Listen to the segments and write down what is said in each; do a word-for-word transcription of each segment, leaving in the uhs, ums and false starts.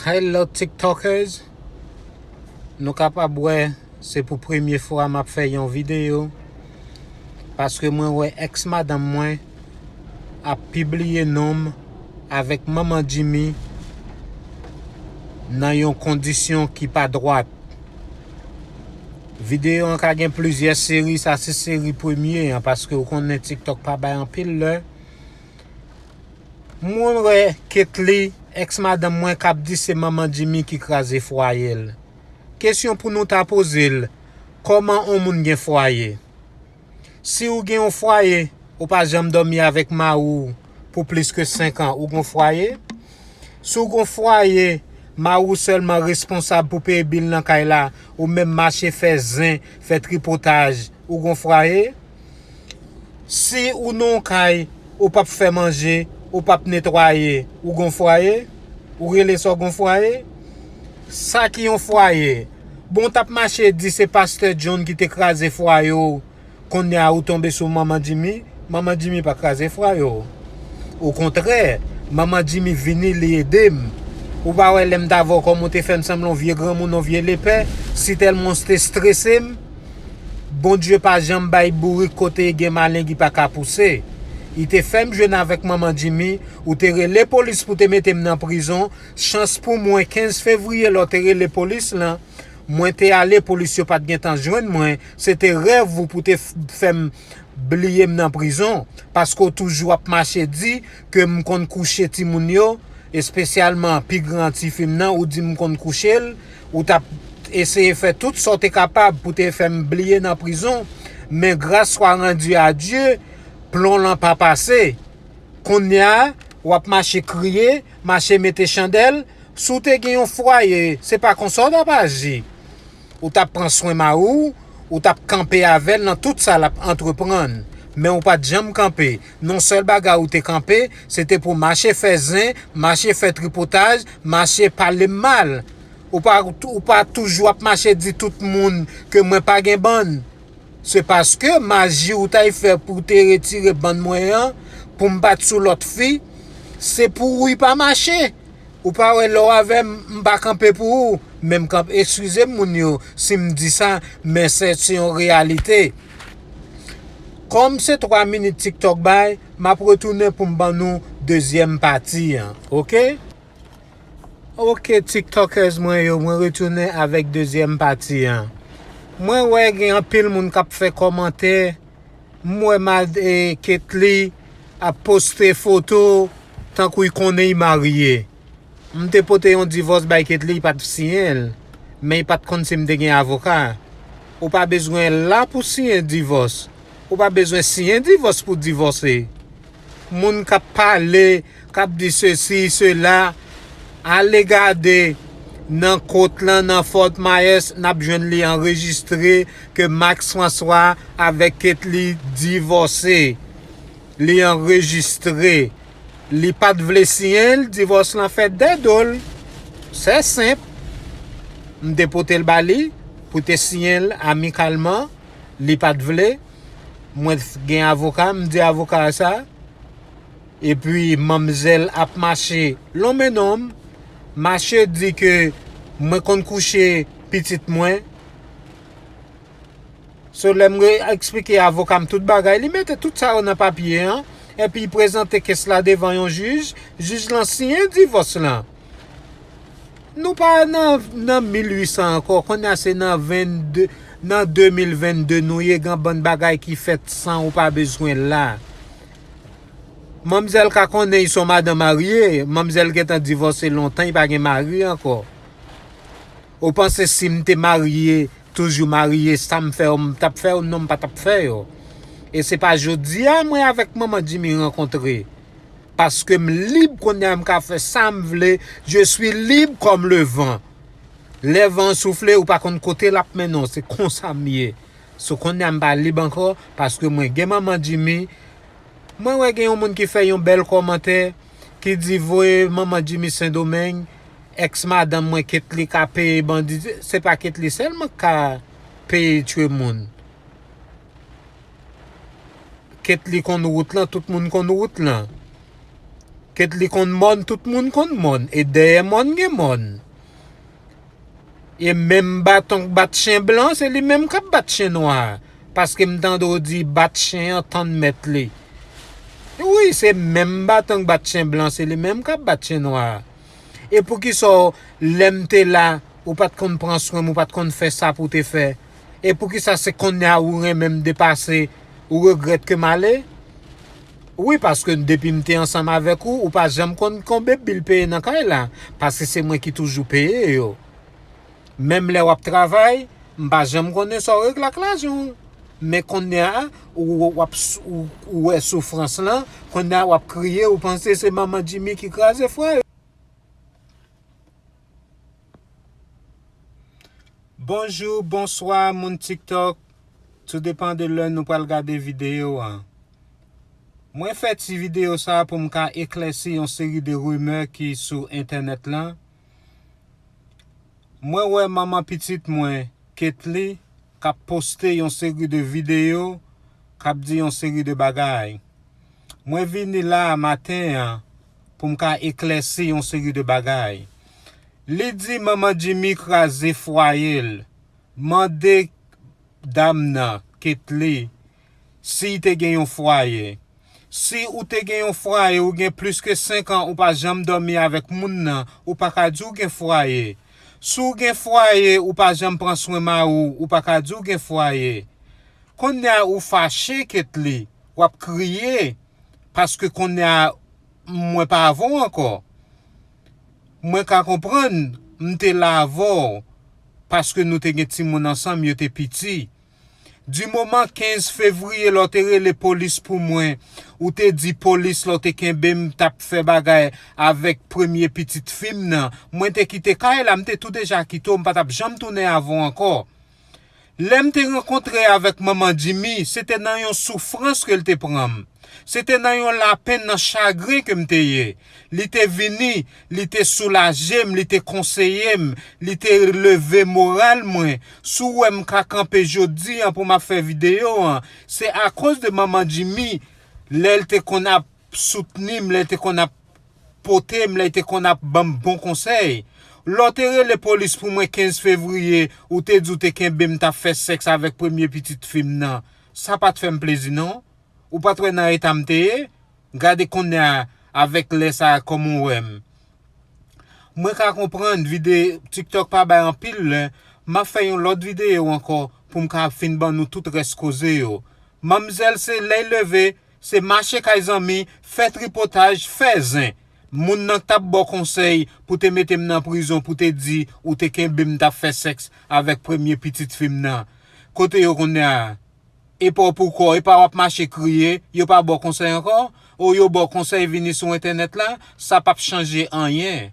Hello TikTokers. Nou kapab wè se pou premye fwa m ap fè yon videyo, paske mwen wè ex madanm mwen ap pibliye non m avèk manman Jimmy nan yon kondisyon ki pa dwat. Videyo an ka gen plizyè seri, sa se seri premye an, paske ou konnen TikTok pa bay anpil lè. Mwen wè Ketly, ex madanm mwen, k ap di se manman Jimmy ki kraze fwaye l. Kesyon pou nou ta poze l, kòman on moun gen fwaye? Si ou gen yon fwaye, ou pa janm dòmi avèk mari w pou plis ke senk an, ou gon fwaye? Si w gon fwaye, mari w sèlman responsab pou peye bil nan kay la, ou menm mache fè zen, fè tripotaj, ou gon fwaye? Si ou nan yon kay, ou p ap fè manje, ou p ap netwaye, ou gon fwaye? Ou rele sa w gon fwaye? Sa ki yon fwaye? Bon, w t ap mache di se pastè John ki te kraze fwaye w, kounye a ou tonbe sou manman Jimmy. Manman Jimmy pa kraze fwaye w. Okontrè, manman Jimmy vini, li ede m. Ou pa wè lè m t avè w kòman w te fè m sanble yon vye granmoun, yon vye lepè, si tèlman w te strese m? Bondye pa janm bay bourik kote gen maleng li pa ka pouse. Li te fè m jwenn avèk manman Jimmy, ou te rele polis pou te mete m nan prizon. Chans pou mwen, kenz fevriye lè w te rele polis lan, mwen te ale, polis yo pa t gentan jwenn mwen. Se te rèv ou pou te f- fè m bliye m nan prizon, paske w toujou ap mache di ke m konn kouche timoun yo, espesyalman pi gran tifi m nan, ou di m konn kouche l, ou t ap eseye fè tout sa w te kapab pou te fè m bliye nan prizon, men grâce soit rendue à Dieu, plon lan pa pase. Kounye a, w ap mache kriye, mache mete chandèl, si w te gen yon fwaye, se pa konsa w t ap aji. Ou t ap pran swen mari w, ou t ap kanpe avè l nan tout sa l ap antreprann. Men ou pa t janm kanpe. Yon sèl bagay ou te kanpe, se te pou mache fè zen, mache fè tripotaj, mache pale m mal. Ou pa, ou pa toujou ap mache di tout moun ke mwen pa gen bann. Se paske maji ou t al fè pou te retire bann mwen an, pou m pa t sou lòt fi, se pou ou li pa mache. Ou pa wè lè w avè m, m pa kanpe pou ou, men m kanpe, eskize m moun yo si m di sa, men se, se yon reyalite. Kòm se twa minit TikTok bay, m ap retounen pou m ban nou dezyèm pati an, oke? Oke, TikTokers mwen yo, mwen retounen avèk dezyèm pati an. Mwen wè gen anpil moun k ap fè kòmantè. M wè mad e Ketly ap poste foto tankou y konnen y marye. M te pote yon divòs bay Ketly, y pa t siyen l. Men y pa t konn si m te gen avoka. Ou pa bezwen la pou siyen divòs. Ou pa bezwen siyen divòs pou divòse. Moun k ap pale, k ap di sesi, sela, ale gade nan kot lan, nan Fort Myers, n ap jwenn li anrejistre ke Max François avèk Ketly divòse. Li anrejistre. Li pa t vle siyen l, divòs lan fèt dèyè do l. Se senp. M te pote l ba li pou te siyen l amikalman. Li pa t vle. Mwen gen avoka, m di avoka a sa. Epi manmzèl ap mache lonmen non m, mache di ke mwen konn kouche pitit mwen. So lè m re- eksplike avoka m tout bagay, li mete tout sa yo nan papye an, epi prezante kes la devan yon jij, jij lan siyen divòs lan. Nou pa nan, nan mil uit san ankò, kounye a se nan vennde, nan de mil vennde nou ye, gen bann bagay ki fèt san ou pa bezwen la. Manmzèl ka konnen y son madan marye, manmzèl gentan divòse lontan, y pa gen mari ankò. Ou panse si m te marye, toujou marye, sa m fè yo, m t ap fè yo? Non, m pa t ap fè yo. E se pa jodi a mwen avèk manman Jimmy rankontre. Paske m lib kounye a, m ka fè sa m vle, je suis libre comme le vent. Lè van an soufle, ou pa konn kote l ap mennen w, se konsa m ye. So kounye a m pa lib ankò, paske mwen gen manman Jimmy. Mwen wè gen yon moun ki fè yon bèl kòmantè, ki di voye manman Jimmy Sendomeng, ex madanm mwen Ketly ka peye bandi, se pa Ketly sèlman k ka peye tye moun. Ketly konn wout lan, tout moun konn wout lan. Ketly konn mòn, tout moun konn mòn. E dèyè mòn gen mòn. E menm baton k bat chen blan, se li menm k ap bat chen nwa. Paske m tande w di bat chen an tann mèt li. Wi, se menm baton k bat chen blan, se li menm k ap bat chen nwa. E poukisa w, lè m te la, ou pa t konn pran swen m, ou pa t konn fè sa pou w te fè? E poukisa se kounye a ou renmen m depase, ou regrèt ke m ale? Wi, paske depi m te ansanm avèk ou, ou pa janm konn konbe bil peye nan kay la, paske se mwen ki toujou peye yo. Menm lè w ap travay, m pa janm konnen sa w regle ak lajan w. Men kounye a, ou, w ap s-, ou, ou wè soufrans lan, kounye a w ap kriye, ou panse se manman Jimmy ki kraze fwaye. Bonjou, bonswa, moun TikTok. Tou depan de lè nou pral gade videyo an. Mwen fè ti videyo sa pou m ka eklèsi yon seri de rimè ki sou entènèt lan. Mwen wè manman pitit mwen, Ketly, k ap poste yon seri de videyo, k ap di yon seri de bagay. Mwen vini la a maten an pou m ka eklèsi yon seri de bagay. Li di manman Jimmy kraze fwaye l. Mande dam nan, Ketly, si l te gen yon fwaye. Si ou te gen yon fwaye, ou gen plis ke senk an, ou pa janm dòmi avèk moun nan, ou pa ka di w gen fwaye. Si w gen fwaye, ou pa janm pran swen mari w, ou pa ka di w gen fwaye. Kounye a ou fache, Ketly, w ap kriye, paske kounye a mwen pa avè w ankò. Mwen ka konprann, m te la avè w, paske nou te gen timoun ansanm, yo te piti. Di moman kenz fevriye, lè w te rele polis pou mwen, ou te di polis lè w te kenbe m, t ap fè bagay avèk premye pitit fi m nan. Mwen te kite kay la, m te tou deja kite w, m pa t ap janm tounen avè w ankò. Lè m te rankontre avèk manman Jimmy, se te nan yon soufrans ke l te pran m. Se te nan yon lapenn, nan chagren ke m te ye. Li te vini, li te soulaje m, li te konseye m, li te leve moral mwen. Si w wè m ka kanpe jodi an pou m ap fè videyo an, se akoz de manman Jimmy, lè l te konn ap soutni m, lè l te konn ap pote m, lè l te konn ap ban m bon konsèy. Lè w te rele polis pou mwen kenz fevriye, ou te di w te kenbe m t ap fè sèks avèk premye pitit fi m nan. Sa pa t fè m plezi non. Ou pa t wè nan eta m te ye? Gade kounye a avèk lè sa a kòman w wè m. Mwen ka konprann vide-, TikTok pa bay anpil lè. M ap fè yon lòt videyo ankò pou m ka fin ban nou tout rès koze yo. Manmzèl se lè l leve, se mache kay zanmi, fè tripotaj, fè zen. Moun nan k t ap ba w konsèy pou te mete m nan prizon pou te di ou te kenbe m t ap fè sèks avèk premye pitit fi m nan. Kote yo kounye a? E pa w pou kò w, e pa w ap mache kriye, yo pa ba w konsèy ankò? Ou yo ba w konsèy vini sou entènèt la, sa p ap chanje anyen.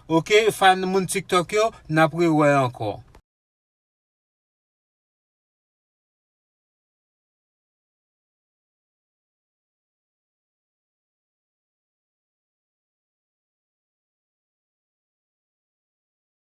Oke, fan moun TikTok yo, n ap rewè ankò.